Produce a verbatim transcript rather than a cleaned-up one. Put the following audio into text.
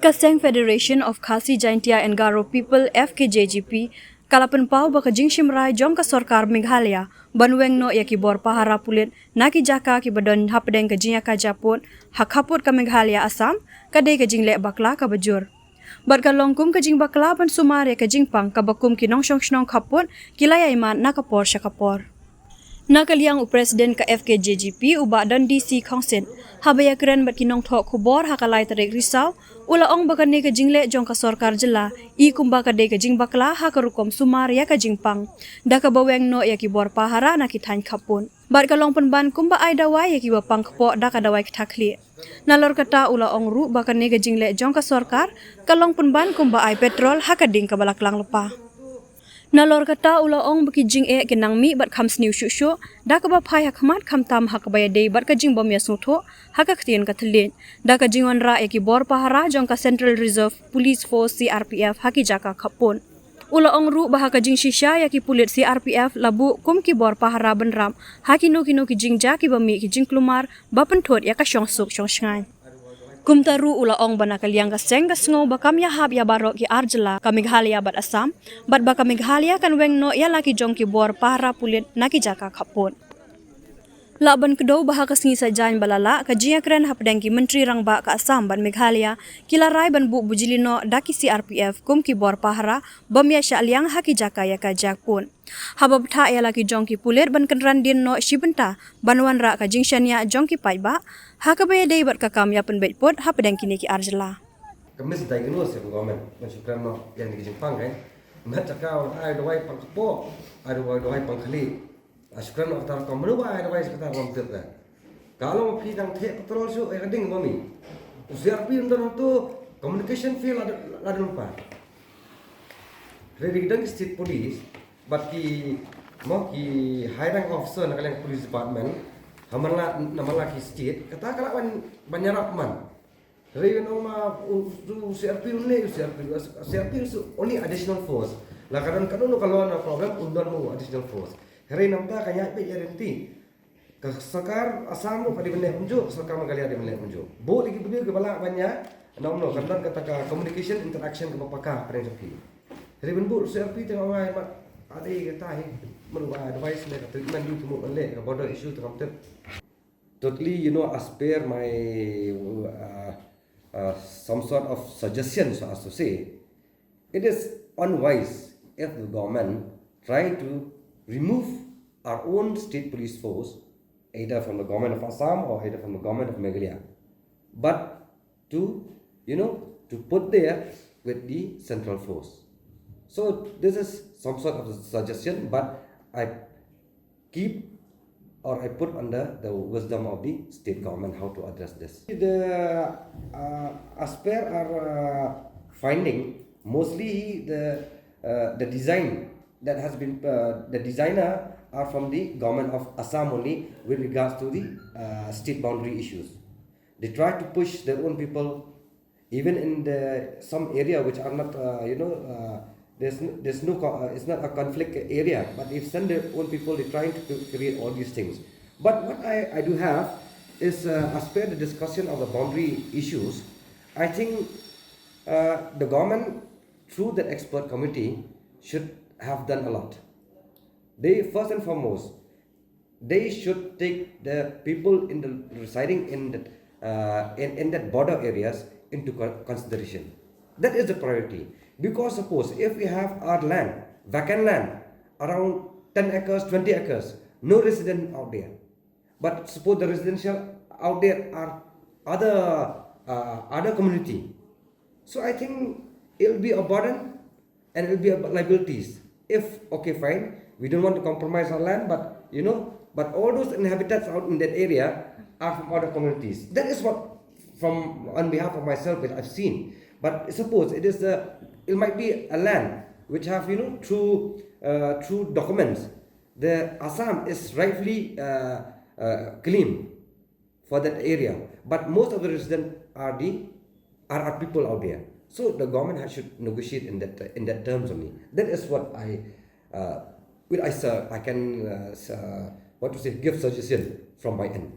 Ka seng Federation of Khasi Jaintia and Garo People, F K J G P, ka la pynpaw ba ka jingshim rai jong ka sorkar Meghalaya ban weng noh ïa ki bor pahara pulit na ki jaka kiba don hapdeng ka jingïakajia pud ha khappud ka Meghalaya Assam, ka dei ka jingleh bakla kaba jur. Bad ka long kum ka jingbakla ban sumar ïa ka jingpang kaba kum ki nongshong shnong khappud ki la ïai mad na ka por sha ka por. Na ka liang u President ka F K J G P, u Bah Dundee C Khongsit, haba ïakren bad ki nongthoh khubor ha ka lai tarik Risaw, u la ong ba kane ka jingleh jong ka sorkar jylla i kumba ka dei ka jingbakla ha ka rukom sumar ïa ka jingpang, da kaba weng noh ïa ki bor pahara na ki thaiñ khappud. Bad ka long pynban kumba ai dawai ïa kiba pang kpoh da ka dawai ktah khlieh. Nalor kata, u la ong ruh ba kane ka jingleh jong ka sorkar ka long pynban kumba ai petrol ha ka ding kaba la klang lypa. Nalor kata, u la ong ba ki jingeh ki nang mih bad kham sniew shuh shuh, da kaba phai ha khmat, khamtam ha kaba ïadei bad ka jingbym ïasngewthuh ha ka ktien ka thylliej, da ka jingwanrah ïa ki bor pahara jong ka Central Reserve Police Force, C R P F, ha ki jaka khappud. U la ong ruh ba ha ka jingshisha ïa ki pulit C R P F la buh kum ki bor pahara bynrap ha kino kino ki jingjia kiba mih ki jingkulmar ba pynthut ïa ka shongsuk shongshngaiñ. Kumta ruh, u la ong ba na ka liang ka seng ka sngew ba kam ïahap ïa baroh ki ar jylla, ka Meghalaya bad Assam, bad ba ka Meghalaya kan weng noh ïa la ki jong ki bor pahara pulit na ki jaka khappud. Lah ban kdew ba ha ka sngi Saitjaiñ ba la lah, ka jingïakren hapdeng ki Myntri Rangbah ka Assam bad Meghalaya ki la rai ban buh bujli noh da ki C R P F kum ki bor pahara bym ïashah liang ha ki jaka ïakajia pud. Haba bthah ïa la ki jong ki pulit ban kynran dien noh shi bynta ban wanrah ka jingshaniah jong ki paidbah ha kaba ïadei bad ka kam ïapynbeit pud hapdeng kine ki ar jylla. Ka misdiagnose ïa ka government ban shu kren noh ïa kine ki jingpang, eh. Met jaka wan ai dawai pang kpoh, ai dawai, dawai pang khlieh. Ah, shu kren noh kata rukom, mano ba ai dawai sha kata rukom tip ka. Ka long ba phi dang theh petrol shuh ïa ka ding ba mih. U C R P un don hato, communication fail la don, la don pat. Hynrei dang ki state police bad ki, mo, ki high rank officer na ka liang police department ha man la, na man la ki state, kata ka lah ban, ban ïarap man. Hynrei ngan ong ma u, u C R P un leh, u C R P, u C R P is only additional force. La ka don kano kano ka law na problem, un don mo additional force. Hynrei namar ka ïaid beit ïaid ryntih. Ka sorkar Assam ruh ka dei ban leh kumjuh, ka sorkar Meghalaya dei ban leh kumjuh. Bun ki briew kiba lah ban ïa, namar no, kan don kata ka communication, interaction kaba paka hapdeng jong ki. Hynrei ban buh C R P te nga ong ai mat, ade kata hi, mano ba advice ne ka treatment ïa ki mut ban leh ka border issue te ngam tip. Totally, you know, as per my, uh, uh, some sort of suggestion, so as to say, it is unwise if the government try to remove our own state police force, either from the government of Assam or either from the government of Meghalaya, but to, you know, to put there with the central force. So this is some sort of a suggestion, but I keep or I put under the wisdom of the state government how to address this. The, uh, as per our, uh, finding, mostly the, uh, the design that has been, uh, the designer are from the government of Assam only with regards to the, uh, state boundary issues. They try to push their own people even in the some area which are not, uh, you know, uh, there's n- there's no co- uh, it's not a conflict area, but if send their own people, they're trying to create all these things. But what I, I do have is, uh, as per the discussion of the boundary issues, I think, uh, the government through that expert committee should have done a lot. They first and foremost, they should take the people in the residing in that, uh, in, in that border areas into con- consideration. That is the priority. Because suppose if we have our land, vacant land, around ten acres, twenty acres, no resident out there. But suppose the residential out there are other, uh, other community. So I think it'll be a burden and it'll be a liabilities. If, okay, fine, we don't want to compromise our land, but, you know, but all those inhabitants out in that area are from other communities. That is what, from on behalf of myself, that I've seen. But suppose it is the, it might be a land which have, you know, through, uh, through documents, the Assam is rightfully, uh, uh, claim for that area. But most of the residents are the, are, are people out there. So the government has, should negotiate in that, in that terms only. That is what I, uh, with I, uh, I can, uh, s- uh, what to say, give suggestion from my end.